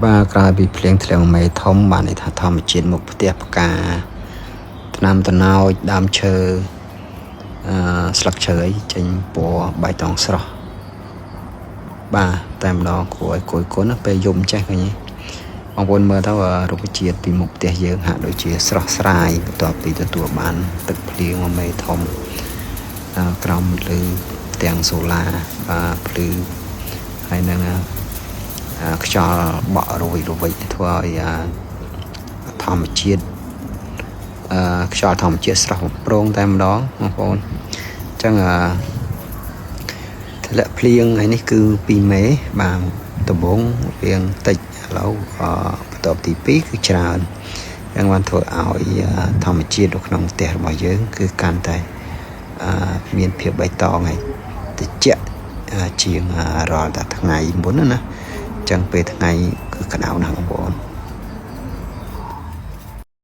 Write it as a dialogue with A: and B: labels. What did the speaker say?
A: បាទក្រោយពីភ្លៀងធ្លាក់មេធំបានន័យថាធម្មជាតិមុខផ្ទះផ្កាថ្នាំតណោចដើមឈើអឺស្លឹកឈើអីចេញពណ៌បៃតងស្រស់បាទតែម្ដងគួរឲ្យគយគន់ណាពេលយំចេះឃើញទេបងប្អូនមើលទៅរុក្ខជាតិពីមុខផ្ទះយើងហាក់ដូចជាស្រស់ស្រាយបន្ទាប់ពីទទួលបានទឹកភ្លៀងមួយមេធំក្រោមលើផ្ទាំងសូឡាបាទភ្លឺហើយនឹងខ្យល់បក់រវិចរវិចធ្វើឲ្យធម្មជាតិអឺខ្យល់ធម្មជាតិស្រស់បំព្រងតែម្ដងបងប្អូនអញ្ចឹងអឺធ្លាក់ភ្លៀងថ្ងៃនេះគឺ2មេបាទដំបូងរៀងតិចឥឡូវបន្ទាប់ទី2គឺច្រើនយ៉ាងបានធ្វើឲ្យធម្មជាតិនៅក្នុងផ្ទះរបស់យើង គឺកាន់តែមានភាពបៃតងហើយត្រជាក់ជាងរាល់តែថ្ងៃមុនណាអញ្ចឹងពេលថ្ងៃគឺក្តៅណាស់បង